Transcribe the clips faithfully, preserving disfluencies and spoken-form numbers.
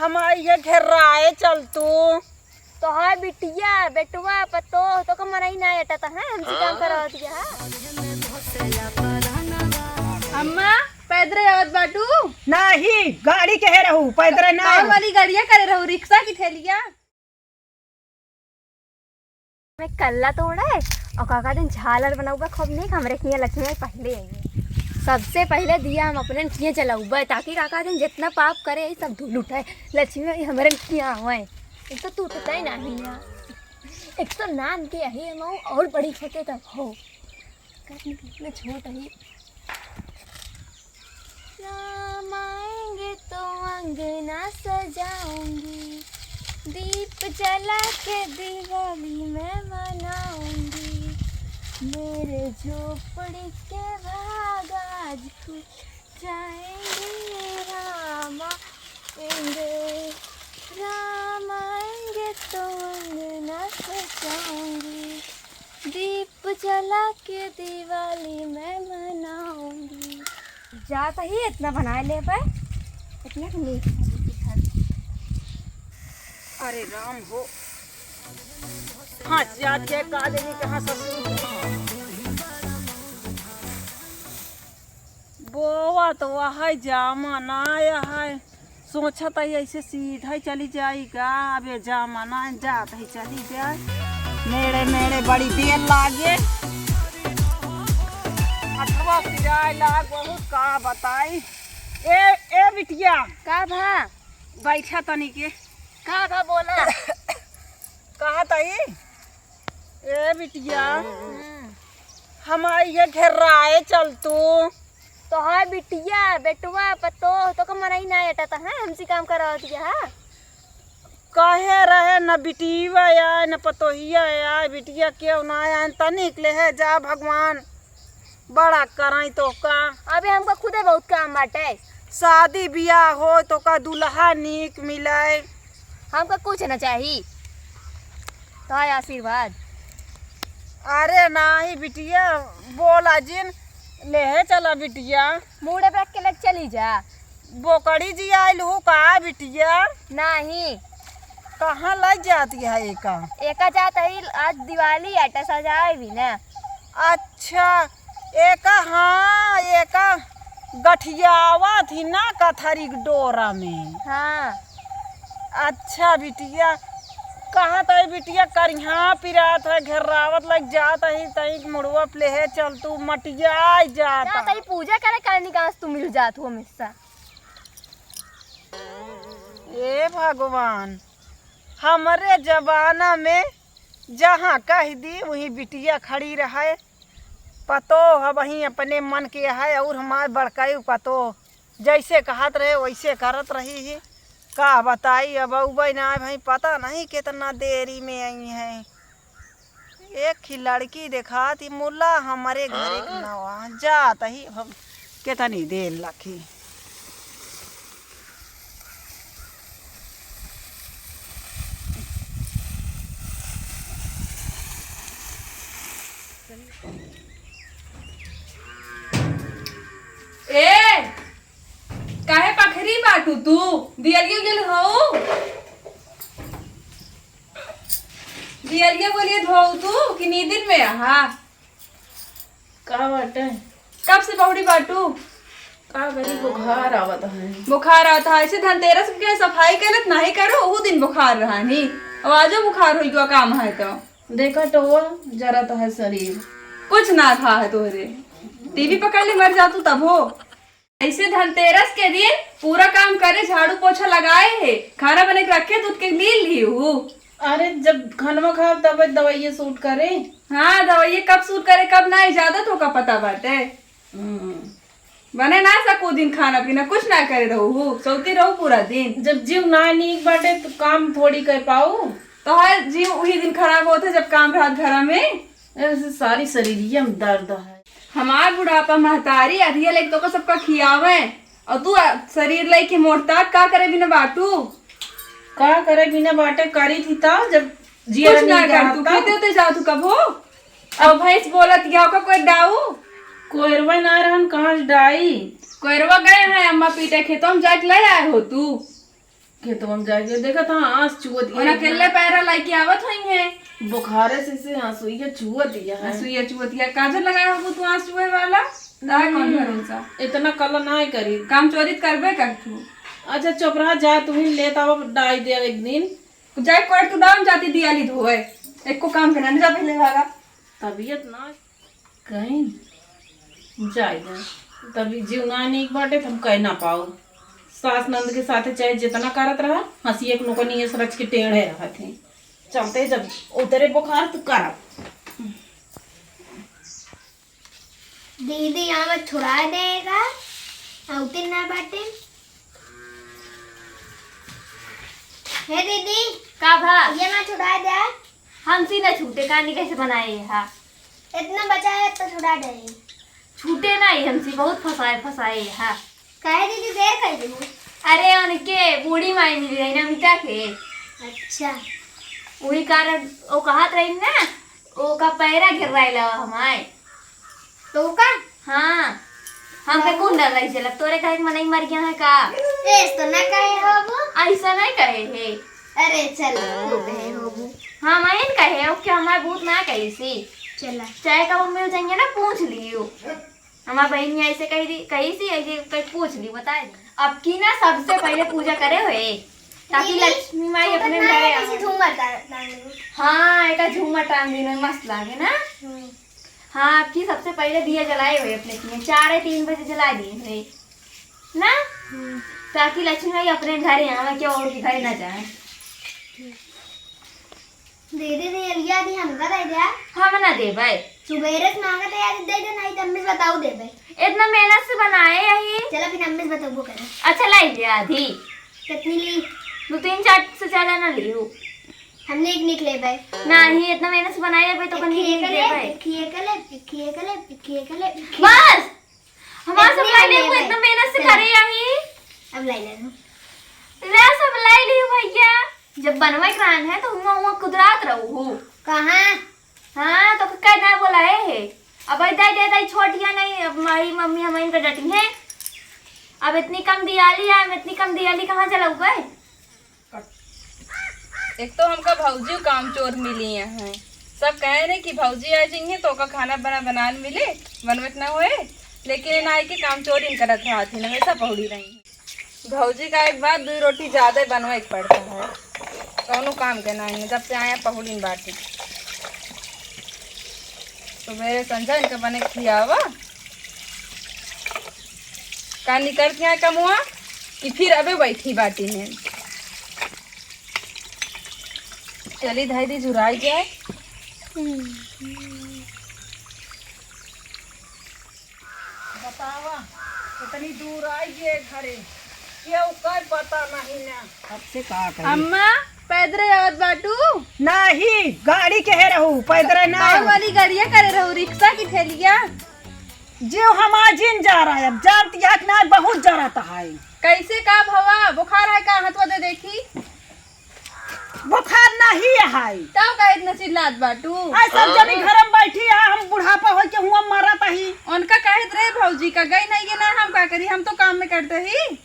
हम आइए घेराए चल तू। तोहार बिटिया, बेटवा, पतोह, तोका मनई ना अटत है, हमसे काम करावत है, हाँ? अम्मा, पैदरे आवत बाटू? नाही, गाड़ी के हे रहू, पैदरे ना कार आवत। वाली गाड़िया करे रहू, रिक्शा की ठेलिया? मैं कल्ला तोड़े और काका दिन झालर बनउबे खूब नीक, हमरे किया लक्ष्मी आई पहले आई। सबसे पहले दिया हम अपने किया जलउबे, ताकि काका दिन जितना पाप करे, यही सब धूल उठे, लक्ष्मी आई हमरे किया आवे। एक तो टूटता ही नहीं है, एक तो नान के यही हम और बड़ी खेते तब हो, काका दिन कितना छोट है। राम आएंगे तो अंगना सजाऊंगी, दीप जला के दिवाली मैं मनाऊंगी। मेरे झोपड़ी के भाग आज खुल जाएंगे, राम आएंगे, राम आएंगे तो अंगना सजाऊंगी। दीप जला के दिवाली मैं मनाऊंगी। जात ही इतना बनाए ले पे, इतना के नीक। अरे राम हो, हाँ, जात है का देवी के हाँ ससुर। बोवा तो वह जामा ना आया है। सोचत ही ऐसे सीधा ही चली जाई का, अब ये जमाना जात ही चली जाए। मेरे, मेरे बड़ी देर लागे। हथवा पिराए लाग बहुत, का बताई। ए, ए बिटिया। का भा? बैठा तनी के। का भा बोला? कहा तई? ए बिटिया, हम्म। हम आइए घेराए चल तू। तोहार बिटिया, बेटवा, पतोह, तोका मनई ना अटत है, हमसे काम करावत है, हाँ? कहे रहे न बिटिया आए, न पतोहिया आए, बिटिया क्यों ना आए, तनिक ले है जा भगवान। बड़ा कराई तोहका। अबे हमका खुदे बहुत काम बाटे। शादी बियाह हो तोहका दुल्हा नीक मिले। हमका कुछ न चाही, तोहार आशीर्वाद। अरे नाही बिटिया, बोला जिन, लेहे चला बिटिया। मूड़े पे रख के लेके चली जा। बोकड़ी जी आइल हूँ का बिटिया? नाही। कहाँ लग जाती है एका? एका जात ही, आज दिवाली आटे, सजाए भी ना। अच्छा, एका, हाँ, एका गठियावा थी ना कथरी के डोरा में। हाँ। अच्छा बिटिया, कहा तई बिटिया करिहा पिरात है, घेरावत लग जात ही, तई मुड़वा प्लेहे चल तू मटिया जात। जा तई पूजा करे करनी, कहाँ से तू मिल जात हो हमेशा। ए भगवान, हमरे जमाना में जहाँ कह दी, वहीं बिटिया खड़ी रहे। पतोह अबहीं अपने मन के है, और हमार बड़काई पतोह जैसे कहत रहे, वैसे करत रही ही। का बताई, अब अउबे ना भाई, पता नहीं कितना देरी में आई हैं। एक ही लड़की देखात ही मुला हमरे घरे के नवा जात ही, हम केतनी देर लखी। ए, काहे पखरी बाटू तू? दियलियो गेल हऊ? दियलिया बोलिए धोऊ तू कि नींदिन में आहा? का बाटे? कब से बहुड़ी बाटू? का करी, बुखार आवत है। बुखार आवत है, ऐसे धनतेरस के सफाई कैलत नाही करो, ओहू दिन बुखार रहा नी। अब आजो बुखार होई गवा काम है तो। देखा टोआ, जरत है शरीर। कुछ ना था है तोहरे। टीवी पकड़ ले, मर जा तू तब हो। ऐसे धनतेरस के दिन पूरा काम करे, झाड़ू पोछा लगाए है, खाना बने के रखे, दूध के नील ली हूँ। अरे, जब खानवा खाब तब दवाइये सूट करे। हाँ, दवाइये कब सूट करे, कब ना, ज्यादा तोका पता बाटे। हम्म। बने ना सको दिन खाना पीना, कुछ ना करे रहू हूँ, सोती रहू पूरा दिन। जब जीव ना नीक बाटे तो काम थोड़ी कर पाऊ। तो हर जीव वही दिन खराब होते जब काम रहत घरा में। ऐसे सारी शरीरिया में दर्द है। हमार बुढ़ापा महतारी अधिया लेके तोका सबका खियावे, और तू आ-, शरीर लेके मोटता का करे बिना बाटू? का करे बिना बाटे, करी थी ता जब जिया कुछ ना रही कर तू, तब। पीते उते जा तू कबो? अब भैंस बोलत गया का कोई डाऊ? कोयरवा ना रहन, कहाँ से डाई? कोयरवा गए हैं अम्मा पीटे खेतों में जाके ले आए हो तू। खेतवा में जाके देखत हाँ, आँस चुअत और अकेले पैरा लाइके आवत होइहैं। बुखारे से, से आँसुइया चुअत है। आँसुइया चुअत है। काजर लगाए होबू तू आँस चुए वाला? ताहे कौन हम्म। भरोसा? इतना कल ना करी। काम चोरी त करबे कर तू। अच्छा चुप रहा, जा तू ही लेत आवा, डाई दे एक दिन। जाए कोई तू दाम जाती दियाली धोए। एको काम के ना जा पहले वाला। तबीयत ना कहीं जाए दे। तभी जीव ना नीक बाटे त हम कह ना पाओ। सास नंद के साथे चाहे जितना करत रहा, हंसी एक नोकनी ऐस रच के टेढ़े रहत है। चलते जब उतरे बुखार त करब। दीदी, यहाँ में छुड़ा देगा, औते ना बाटे। हे दीदी, का भा? ये ना छुड़ा दे। हमसे ना छूटे, कानी कैसे बनाए हा? इतना बचा है तो छुड़ा दे। छूटे ना ही हमसे, बहुत फंसाए, फंसाए हा। काहे दीदी, देर कर दू? अरे, उनके बूढ़ी माई मिल गई ना, मिटा के। अच्छा। वही कारण वो कहत रही ना, ओका पैरा गिर्राए लावा हमाए। तो का? हाँ। हमके कौन डर रही चलत? तोरे काहे के मनई मर गया है का? ऐस तो ना कहे होबू। ऐसा नहीं कहे है। अरे चल, तू कहे होबू। हाँ, मैं कहे हो कि हमारे भूत ना कही सी। चला। चाहे कब मिल जाएंगे ना, पूछ लियो। हमार बहिन ने ऐसे कही दी, कही सी, ऐसे कही पूछ ली, बताए दी। अब की ना सबसे पहले पूजा करे हुए, ताकि दीदी, लक्ष्मी माई अपने ना घरे ऐसे आवे। झूमर टा-, टांग ली। हाँ, एका झूमर टांग दी ना, मस्त लागे ना। हम्म। हाँ, अब की सबसे पहले दिया जलाए हुए अपने किए, चार या तीन बजे जला दिए हुए ना, हम्म। ताकि लक्ष्मी माई अपने घरे आवे, केहू और के घरे ना जाए। दीदी, दियलिया दी हमका दे दे। हम ना देबै। सुबेरे से मांगत है, आज दे दे, नहीं तो अम्मी से बताऊ देबै। इतना मेहनत से बनाए यही। चला फिर अम्मी से बताऊबो करे। अच्छा, लाई ले आधी। कितनी ली? दो तीन चार से ज्यादा ना ली हो। हम नीक नीक लेबै। नहीं, इतना मेहनत से बनाए अबे तो एक कहीं खिए नीक के ले, देबै। एक खिए के ले, एक खिए के ले, एक खिए के ले, एक खिए। बस। हमार सब इतनी लाई ले, लेबै। इतना मेहनत से चला। करे यही। अब लाई ले। ले सब लाई ली भैया। जब बनवे के रहन है तो हुआ, हुआ कुदरात रहू हो। कहाँ? हाँ, तो कह ना बोला है, है। अब आई दाई, दाई, दाई छोटिया नहीं, अब माई मम्मी हम इनका डटी हैं। अब इतनी कम दियाली है, हम इतनी कम दियाली कहाँ जलाऊबे? एक तो हमका भौजी कामचोर मिली हैं, सब कहे रहे कि भौजी आ जाइए तो ओका खाना बना, बनान मिले, बनवत ना होए, लेकिन ना आए कि कामचोर इन करत रहत ही, हमेशा पहुड़ी रही। भौजी का एक बात, दो रोटी ज्यादा बनवे के पड़ता है, कौनो काम के नहीं है, जब से आया पहुड़िन बाटी। सुबेरे संझा इनका बने खियावा, का निकल के आए कमुआ कि फिर अबे बैठी बाटी में। चली धाई दी झुराई जाए। बतावा, इतनी दूर आई गए घरे, केहू कर पता नहीं ना। अब से का करी? अम्मा, पैदरे आवत बाटू? नाही, गाड़ी के है रहू, पैदरे ना। बाहु वाली गाड़िया करे रहू, रिक्शा की ठेलिया? जीव हमार जिन जा रहा है, अब जानती है कि ना, बहुत जरत है। कैसे का भवा, बुखार है का? हथवा दे देखी। बुखार नहीं है। तब का इतना चिल्लात बाटू? ऐसा जनी घर में बैठी है, हम बुढ़ापा होई के हुआ मरत ही। उनका कहत रहे भौजी का गई नहीं है ना, हम का करी, हम तो काम में करते ही।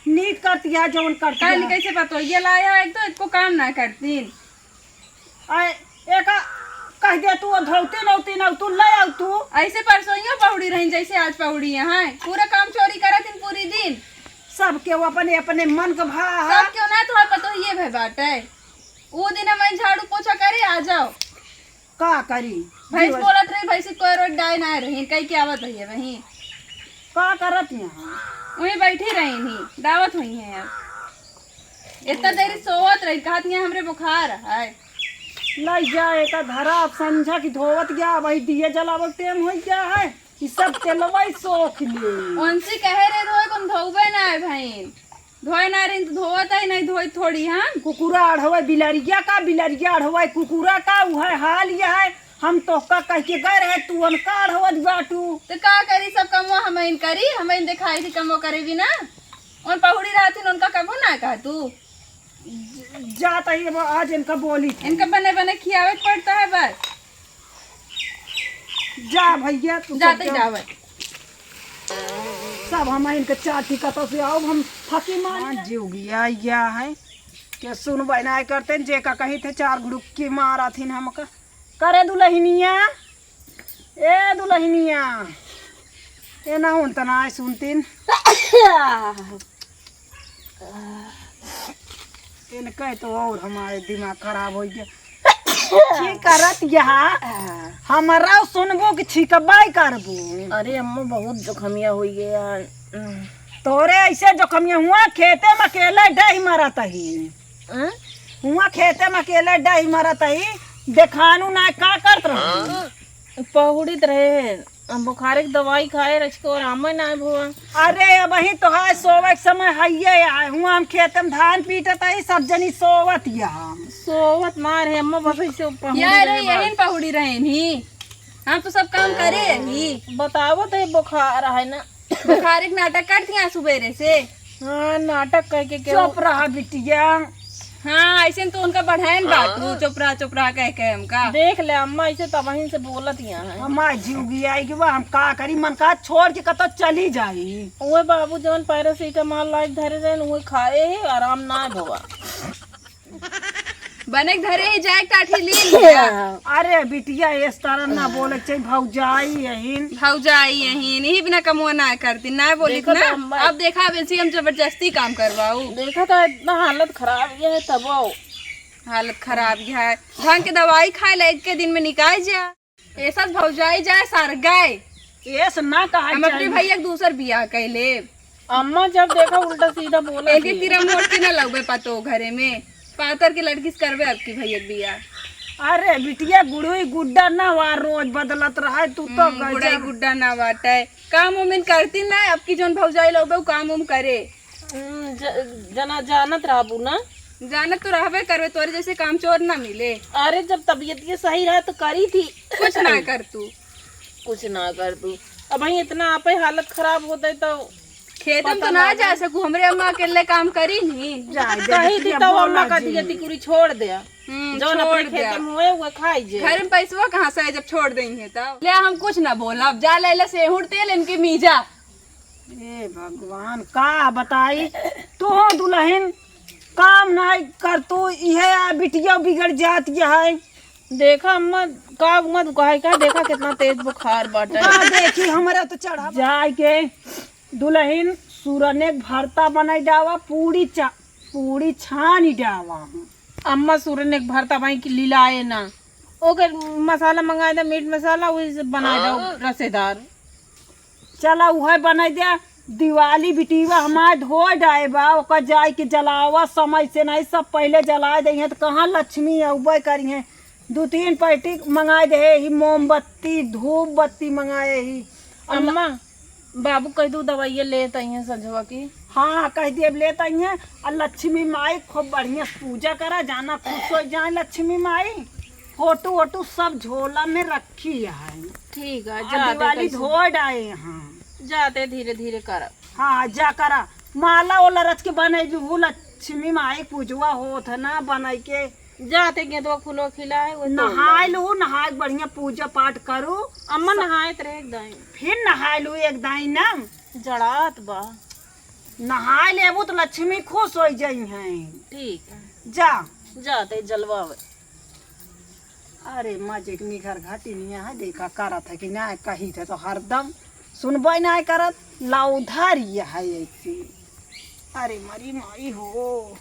नीक करती है जौन करती काल है। कैसे पतो ये लाया, एक तो इनको काम ना करतीन। आ, एका कह दे तू, धौती नौती नौ तू ले आऊ तू। ऐसे परसोइयों पहुड़ी रही जैसे आज पहुड़ी है, पूरा काम चोरी करत इन पूरी दिन। सब केहू अपने अपने मन के भा है। सब केहू ना, तोहर पतोहिए भे बाटे। ऊ दिन हम झाड़ू पोछा करे आ जाओ। का करी? भैंस जीवन बोलत रही, भैंसी कोई रोज डाय ना रही, कई के आवत रही है वहीं। का करत यहाँ? वहीं बैठी रही नहीं, दावत हुई है अब। इतना देरी सोवत रही, कहत यहाँ हमरे बुखार है। लई जा एका धरा, अब संझा की धोवत गया, वही दिए जलावल टेम हो गया है। ई सब तेलवा ही सोख ले। उनसे कहे रहे धोए, कौन धोबे ना है भाई। धोए ना रही तो धोवत है, नहीं धोई थोड़ी हम। कुकुरा अढ़वे बिलरिया का, बिलरिया अढ़वे कुकुरा का, उहे हाल यह है। हम तोहका कह के गए रहे, तू उनका अढ़वत बाटू। तो का करी, सब कमवा हम इन करी, हम इन दिखाई थी कमवा करे भी ना। उन पहुड़ी रहती, उनका कबो ना कह तू। ज-, जात ही अब आज इनका बोली थी। इनका बने बने खियावे के पड़ता है बस। जा भैया, तू जाते सब जा। जावे। सब हम इनके चार ठिकाता से आओ, हम फकी मार हाँ, ले। जिउगिया या है। के सुनबै नाय करते, जे का कही थे, चार घुड़ुक्की मारा थीन हमका। करे दुलहिनिया, ए दुलहिनिया, ए ना उन तना आय सुनतीन। इनके तो और हमारे दिमाग खराब होइ गया। छी करत यहाँ, हमरा सुनबो कि छिकबाई करबो। अरे अम्मा, बहुत जोखमिया होइ गया। तोरे ऐसे जोखमिया हुआ, खेते में अकेले डही मरत ही। हैं? हुआ खेते में अकेले डही मरत ही, देखानू ना का करत रही। पहुड़ित रहे, हम बुखारे के दवाई खाए रचको आराम ना भवा। अरे अबहीं तो है, सोवे के समय हइये आए हुआ, हम खेते में धान पीटत ही, सब जनी सोवत या हम। सोवत मार है अम्मा, बस ऐसे पहुड़ी यार, रहे यही बस। पहुड़ी रहे ही, हम तो सब काम करे ही। बतावत है बुखार है ना। बुखार एक नाटक करती हैं सुबेरे से। हाँ, नाटक कह के केहू चुप रहा बिटिया। हाँ, ऐसे तो उनका बढ़ाएन बाटू, चुप रहा, चुप रहा कह के हमका। देख ले अम्मा, ऐसे तबहिन से बोलत यहाँ है। हमार जिउगिया आई कि बा, हम का करी, मन का छोड़ के कतो चली जाई। उहे बाबू जवन पैरासिटामोल लाइक धरे रहे, उहे खाए ही, आराम ना भवा। बने के धरे ही जाए टाठी लीन लिया। अरे बिटिया, इस तरह ना बोले के चाहिए, भौजाई यहीन। भौजाई यहीन, यही बिना कमुआ ना करती, ना बोली देखो ना। तो अम्मा। अब देखा, अब इनसे हम जबरदस्ती काम करवाऊ। देखा तो इतना हालत खराब ये है तब आओ। हालत खराब ये है, ढंग के दवाई खाए ला, एक के दिन में निकाल जा। ऐसा भौजाई जाए सर गए। ऐस ना कहा हम अपने चाहिए। भैया के दूसर बियाह कर ले। अम्मा जब देखा उल्टा सीधा बोला इनके थी। किरा मोट के ना लगबे पतो घरे में। पातर के लड़की से करबे आपकी भैया के बियाह। अरे बिटिया, गुड़ई गुड्डा ना हुआ, रोज बदलत रहा है, तू तो हम्म, गुड़ई गजब। गुड्डा ना बाटे। काम उम इन करती ना, आपकी जौन भौजाई लगबे उ काम उम करे। हम्म, ज-, जना जानत रहबू ना। जानत तो रहबे करबे, तोरे जैसे कामचोर ना मिले। अरे जब तबीयत ये सही रहा तो करी थी। कुछ ना कर तू। कुछ ना कर तू। अब भाई इतना आपे हालत खराब होते तो खेते में तो पता ना ना जा जाए। सकू, हमरे अम्मा अकेले काम करी नहीं। जाए दे कही थी बिटिया, तब अम्मा बोला का जी। दिया थी कुरी छोड़ दे। हम्म, जौन छोड़ अपने दे। खेते में हुए वो खाई जे। घर में पैसवा कहाँ से है जब छोड़ देंगे तब? ले हम कुछ ना बोला, अब जा ले ले सेहुर तेल इनके मीजा। ए भगवान, का बताई, तू हो दुलहिन, काम नाई कर तू, इहे आ बिटिया बिगड़ जात है। देखा अम्मा, का मत कहे का, देखा कितना तेज बुखार बाटे। का देखी, हमरा तो चढ़ा। जाए के दुलहिन, सुरने के भरता बनाई डावा, पूड़ी चा-, पूड़ी छानी डावा। अम्मा, सुरने के भरता भाई की लीलाए ना, ओकर मसाला मंगाए दे, मीट मसाला, वही से बनाए दो हाँ। रसेदार। चला उहे बनाई दे। दिवाली बिटिया हमार धोए डाए बा, ओकर जाए के जलावा समय से नहीं, सब पहले जलाए दे हैं, तो कहाँ लक्ष्मी अउबे करी हैं। दू तीन पैकेट मंगाए दे ही, मोमबत्ती, धूप बत्ती मंगाए ही। अम्मा, बाबू कह दू दवाइया लेत आई हैं संझवा की। हाँ, कह दिए अब लेत आई हैं। और लक्ष्मी माई खूब बढ़िया से पूजा करा, जाना खुश हो जाए लक्ष्मी माई। फोटो वोटो सब झोला में रखी है। ठीक है, आ, जाते दिवाली कैसे? धोए डाए यहाँ। जाते धीरे धीरे करब। हाँ, जा करा। माला ओला रच के बने जू लक्ष्मी माई पूजवा होत है ना, बनाई के। जाते गेंदवा फूलवा खिला है, वो तो नहाए लू, नहाए के बढ़िया पूजा पाठ करू। अम्मा सब नहाए त रहे एक दाई। फिर नहाए लू एक दाई ना। जड़ात बा। नहाए लेबू तो लक्ष्मी खुश हो जाई हैं। ठीक है। जा। जाते जलवा। अरे मजे के निघर घाटी निया है, देखा करत है कि ना, कही थे तो हरदम सुनबे ना करत, लाउधारी है ऐसी। अरे मरी माई हो,